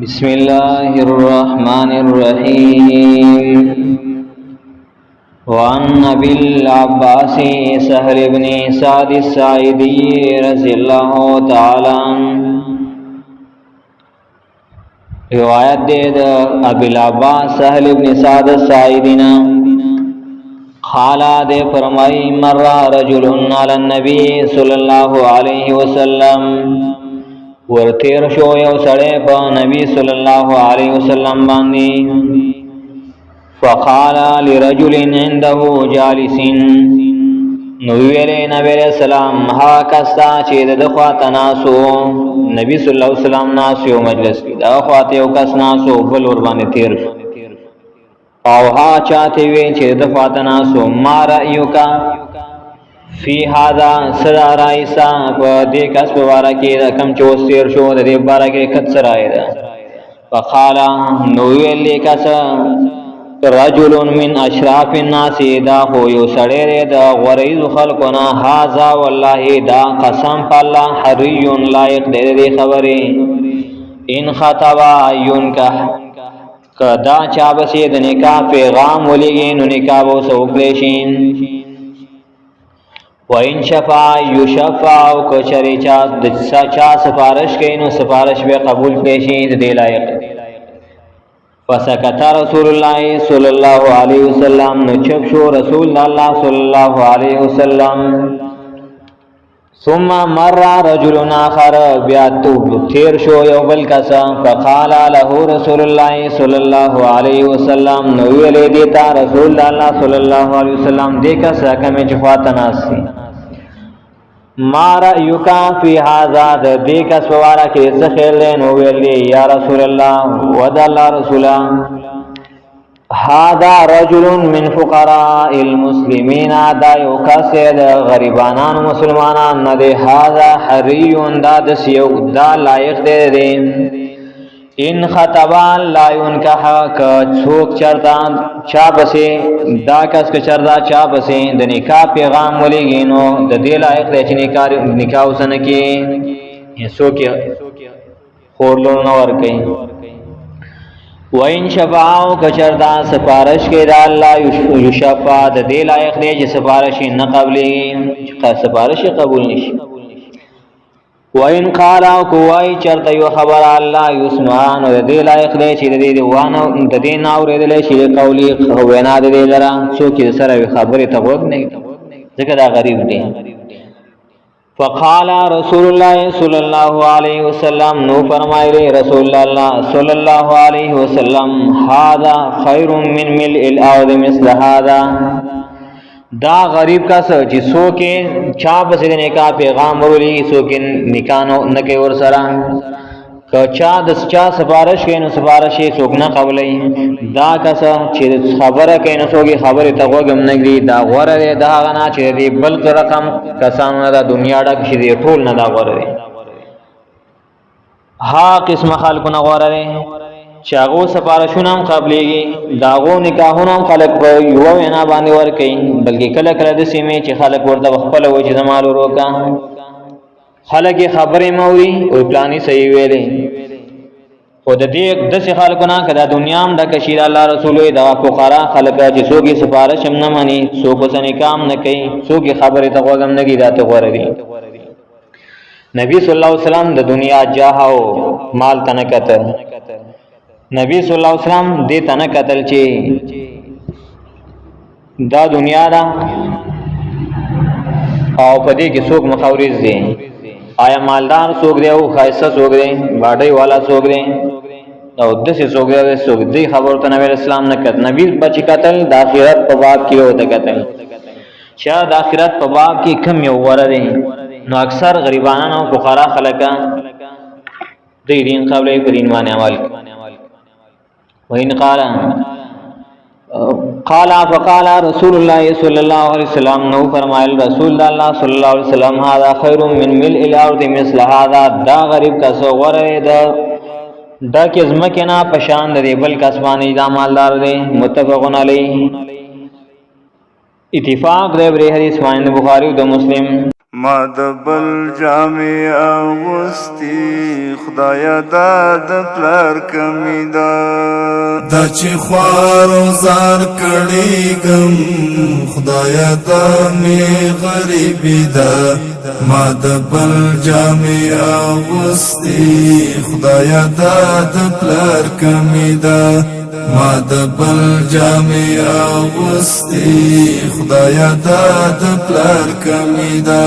بسم الله الرحمن الرحيم. وعن أبي العباس سهل بن سعد الساعدي رضي الله تعالى عنه، روایت دی د ابي العباس سهل ابن سعد الساعدینا، قال، دے فرمائی، مر رجل علی النبی صلی الله علیه وسلم، ورتیر شو یو سړی په نبی صلی الله علیه وسلم باندې، فقال لرجل عنده جالس، نو ویلې نبی علیہ السلام ها کستا چې د خوا تناسو، نبی صلی الله علیه وسلم ناس یو مجلس کې، دا خواته یو کس ناسو، بل ور باندې تیر شو او ها چاته وی چې د خوا تناسو، ما رأیک فی هذا، سرا رایسا په دې کس په باره کې د کم چې اوس تیر شو، د دې باره کې کت سره ده؟ فقال، نو ویل کس، رجل من اشراف الناس، دا خو یو سړی دی د غوریزو خلکو نه، هاذا والله، دا قسم په الله، حری لایق دی د خبرې، ان خطبا ينکح، که دا چا بسې د نکاح پیغام ولېږي نو نکاح به وکړی شي، وان شفا یشفع، او کچری چا د چا سفارش کوي نو سفارش به قبول کړي شي، د دې لایق. فسکت رسول الله صلی الله علیه وسلم، نو چپ شو رسول الله صلی الله علیه وسلم. ثم مر رجل آخر، بیا تو تیر شو یو بل کس، فقال له رسول الله صلی الله علیه وسلم، نو ویلې دیتا رسول الله صلی الله علیه وسلم دې کس کوم چې خواته ناس، ما رأیک فی هذا، د دې کس واره کې څه خیال دی؟ نو ویلې، یا رسول الله، ود الله رسول، هذا رجل من فقراء المسلمین، دا یو کس د غریبانانو مسلمانان نه دی، هذا حری، دا د سیو دا لایق دی دی، ان خطبان لا ينکح، ک څوک چرتا چا پسې دا کس ک چرتا چا پسې د نکاح پیغام ولېږي نو د دې لایق دی چې نکاح نکاح وسنه کې څوک خور لور نه ور کوي. وین شفاعو، کچرتا سفارش کې دا الله یشفا، د دې لایق دی چې سفارش نه قبلې، سفارش قبول نشي. وان قال، او کوای چرته یو خبر، الله یسمع، نو د دې لایق دی چې د دې وانه د دې نه اورېدل شي قولی وینا د دې لره، څوک سره خبره ته غوږ نه، ځکه دا غریب دی. فقال رسول الله صلی الله علیه وسلم، نو فرمایلی رسول الله صلی الله علیه وسلم، هذا خیر من ملء الارض مثل هذا، دا غریب کس چې څوک چا پسې د نکاح پیغام ورولي، څوک نکاح نو نه کوي ور سره، که چا د چا سفارش کوي نو سفارش یې څوک نه قبلوي، دا کس چې خبره کوي نو څوک خبره ته غوږ هم نه ږدي، دا غوره دی د هغه نه چې د بل رقم کسانو نه دا دنیا ډک شي، دی ټول نه دا غوره دی. ها قسم خلکو نه غوره دی چې هغه سفارشونه هم قبلېږي، د هغو نکاحونه هم خلک په یوه وینا باندې ورکوي، بلکې کله کله داسې وي چې خلک ورته خپله وایي چې زما لور وکړه، خلک یې خبرې مه اوري او پلاني صحیح ویلې. خو د دې داسې خلکو نه که دا دنیا هم ډکه شي، د الله رسول وایي دغه فقرا خلک چې څوک یې سفارش هم نه مني، څوک ورسره نکاح هم نه کوي، څوک یې خبرې ته غوږ هم نه ږدي، دا ته غوره دي. نبی صلی الله علیه وسلم د دنیا جاه او مال ته نه کتل. نبی صلی الله علیه وسلم دې ته نه کتل چې دا دنیا ده او په دې کې څوک مخاورز دي، آیا مالدار څوک دی او خایسته څوک دی، باډۍ والا څوک دی او داسې څوک دی، څوک دی، خبرو ته نبی اسلام نه کتل. نبی بچ کتل د آخرت په باب کې او ته کتل چې د آخرت په باب کې کم یو غوره دی، نو اکثر غریبانان او فقرا خلک دی دین قبلې، په دین باندې عمل. وإن قال قال فقال رسول الله صلی الله علیه وسلم، نو فرمایل رسول الله صلی الله علیه وسلم، هذا خیر من ملء الارض مثل هذا، دا غریب کس غره ده دا کې زمکه نه پشان دی بل کس باندې، دا مالدار دی. متفقن علی، اتفاق دی پر حدیث باندې بخاری او د مسلم. ما د بل جامې اغوستي، خدایه دا د پلار کمی ده. دا چې خوار او زار کړېږم، خدایه دا مې غریبي ده. ما د بل جامې اغوستي، خدایه دا د پلار کمی ده. ما د بل جامې اغوستي، خدایه دا د پلار کمی ده.